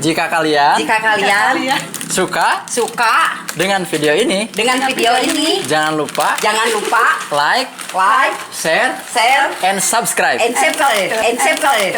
Jika kalian suka suka dengan video ini, dengan video ini, jangan lupa jangan lupa like, like, share, share, and subscribe. And subscribe, and subscribe.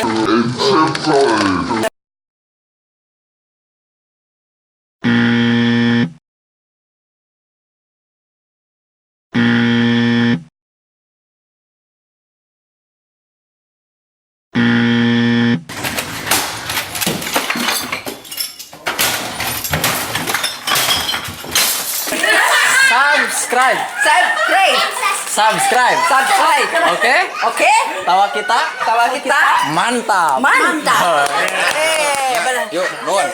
Subscribe. Subscribe. Subscribe. Subscribe. Oke? Oke? Tawa kita Tawa kita mantap. Mantap. Eh, benar. Yuk, nuhun.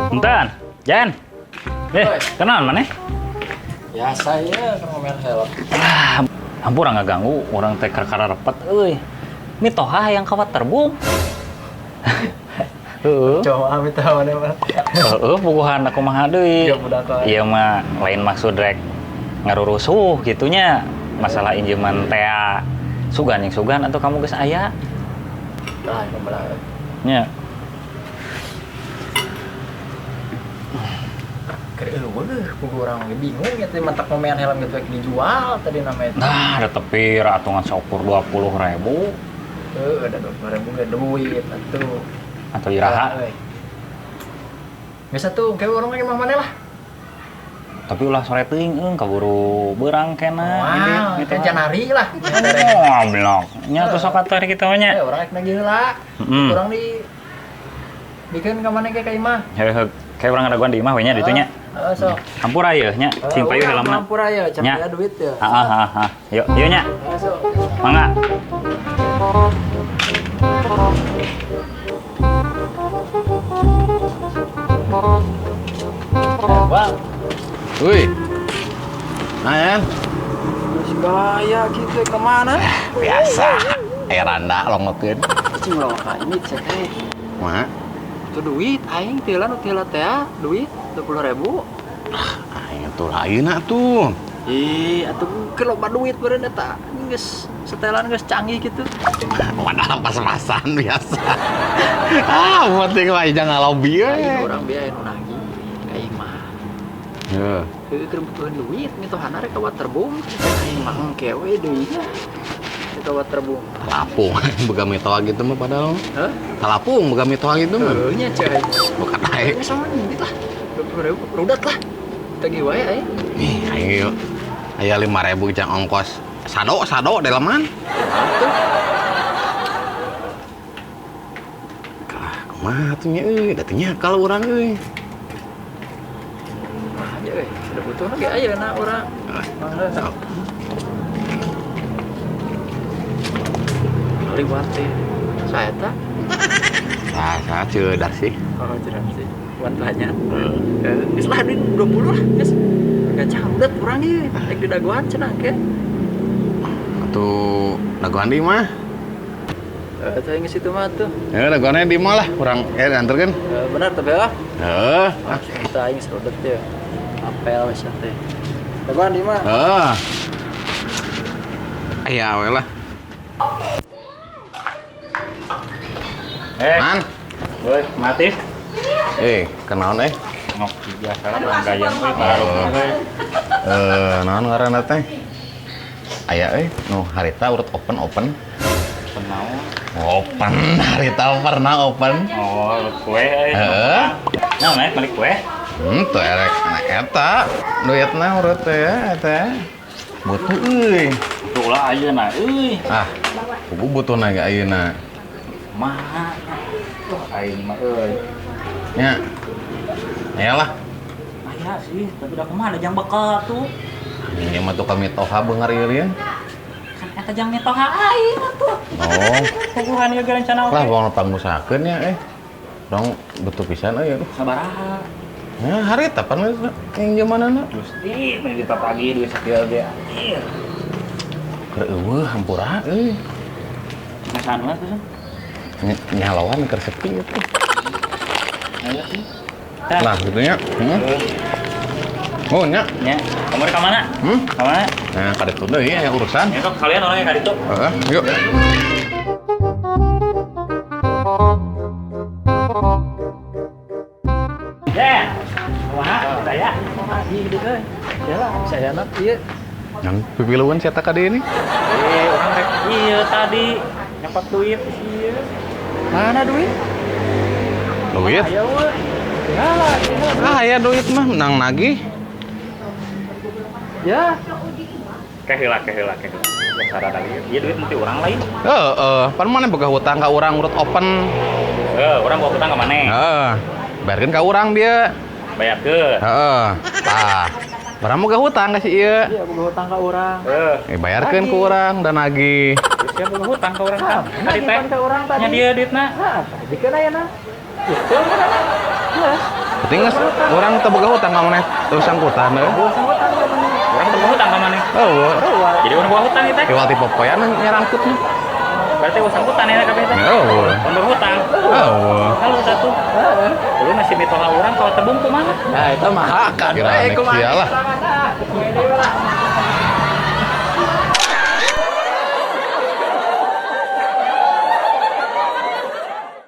Bentar, Jan. Eh, Oi. kenal mana? Ya saya kan ngomel helm. Ah, hampura ngaganggu, urang teh kakara repet euy. Mitoha yang kawat terbung. Heeh. Coba amit mana mah. Heeh, puguhan aku mah deui. Ya, budak lah. Ieu mah lain maksud rek ngarurusuh gitunya. Masalah injeman tea sugan yang sugan atau kamu geus aya. Lah, ngomel. Nya. Keur eueuh, puguh urang ge bingung ya teh mantak ngomean helm gitu rek dijual tadi namanya. Nah, ada tepi atungan syukur 20.000. Heeh, ada 20.000 ge duit atuh. Atau iraha. Euy. Biasa tuh, kayak orang lagi mah mana lah. Tapi ulah sore teuing eung kaburu beurang kena. Wah, gitu. kan janari lah. Oh, blok. Nya tuh sok atuh hari kitu mah nya. Eh, orang rek nagih heula. Heeh. Urang di bikin ka mana ge ka imah. Heuh, kayak urang ngadaguan di imah we nya ditu nya. Heeh, sok. Hampura ieu nya, cing payu helmna. Hampura ya, can Nya. aya duit ya. Heeh, heeh, heeh. Yuk, yuk nya. Heeh, sok. Mangga. Eh, Bang, Wih. Nah, ya. geus gaya gitu kemana? Biasa. Aya randa longokeun. Cing ulah ka ini cek eh. Kumaha? Itu duit aing teh nu teh teh duit 20.000. Aing tuh ayeuna tuh. Ih, atuh keur loba duit beureun eta. Geus setelan geus canggih gitu. Padahal pas-pasan biasa. Ah, penting mah jangan ngalobi we. Aing urang bieu nu nagih ka imah. Heuh. Heuh keur butuhan duit mitohana rek ka waterboom. Aing mah engke we deui nya. Rek ka waterboom. Talapung boga mitoha gitu mah padahal. Hah? Talapung boga mitoha gitu mah. Heuh nya cai. Bukan aing. Aing sama duit lah. 20.000 rudat lah. Tagih wae aing. Ih, aing yuk. Aya 5.000 jang ongkos. Sado, sado deleman. Atuh. Ah, kumaha tuh nya euy, da teu nyakal urang euy. Mah aja euy. Udah butuh lagi ayeuna urang. Mangga. Sok. Liwat teh. Saya tak. Sah, sah ceudar sih. Oh, jelas sih. Wan banyak. Geus lah duit 20 lah, geus. Gacah udah kurang ieu. Rek didagoan cenah ke. Atuh dagoan di mah. Eh, teh geus itu mah tuh. Ya, dagoannya di mah lah, kurang anterkeun. Benar tapi lah. Heuh. Ah. Kita aing serodet ya. Apel wes teh. Dagoan di mah. Heuh. Aya we lah. Eh, Man. woi, mati. Eh, kenaon eh? Ngopi biasa lah, urang gayeng euy, pararup euy. Eh, naon ngaranna teh? Aya euy, nu harita urut open open. Open naon? Open, harita pernah open. Oh, kue euy. Heeh. Naon naik balik kue? Tuh erek nah eta duitna urut teh ya eta. Butuh euy. Tuh lah ayeuna euy. Ah, kubu butuhna ge ayeuna. Mah. Wah, aing mah euy. Nya. Aya lah. Aya sih, tapi udah kumaha jang bekal tuh. Ini mah tuh kami toha beungar ieu ya. Kan eta jang mitoha aing atuh. Oh, Puguhan ieu ge rencana lah oge. bang pangusahakeun nya eh. Urang butuh pisan euy aduh. Sabaraha? Ya harita pan yang zamanana. Gusti, meni ditatagih duit sakieu ge anjir. Keur eueuh hampura euy. Ngasaan lah tuh. Nyalawan keur sepi gitu. Ayo sih. Lah gitu nya. Oh nya. Nya, kamu ka mana? Hmm? Ka mana? Nah, kaditu deui aya urusan. Ya sok kalian orangnya ka ditu. Heeh, yuk. Ya. Kumaha? Saya. Ih, gede euy. Ya lah, saya anak ieu. Yang pipiluan si eta ka dieu ini. Eh, orang rek ieu tadi nyokot duit sih. Mana duit? Duit? Aya we. Ya lah, ya. Ah, aya duit mah menang nagih. Ya. Keheula, keheula, keheula. Ya sarada ieu. Ieu duit mesti urang lain. Heeh, pan mana boga hutang ka urang urut open. Heuh, urang bawa hutang ka maneh. Heeh. Bayarkeun ka urang dia. Bayarkeun. Heeh. Tah. Barang boga hutang ka si ieu. Iya, boga hutang ka urang. Heuh. Eh, bayarkeun ku urang dan nagih. Terus ya boga hutang ka urang kan. Tadi Nagih teh pan ka urang tadi. Nya dia duitna. Nah, dikeun ayeuna. Gitu kan. Ya. Penting geus urang teu boga hutang ka maneh teu sangkutan euy. Boga hutang ka maneh. Urang teu boga hutang ka maneh. Eueuh. Jadi urang boga hutang ieu teh. Iwal ti popoyan nyarangkutna. Berarti boga sangkutan ya kabeh teh. Eueuh. Urang boga hutang. Eueuh. Kalau satu. Dulu nasi mitoha urang kalau tebung kumaha? Nah, itu mah kan. Kira Eh, kumaha lah.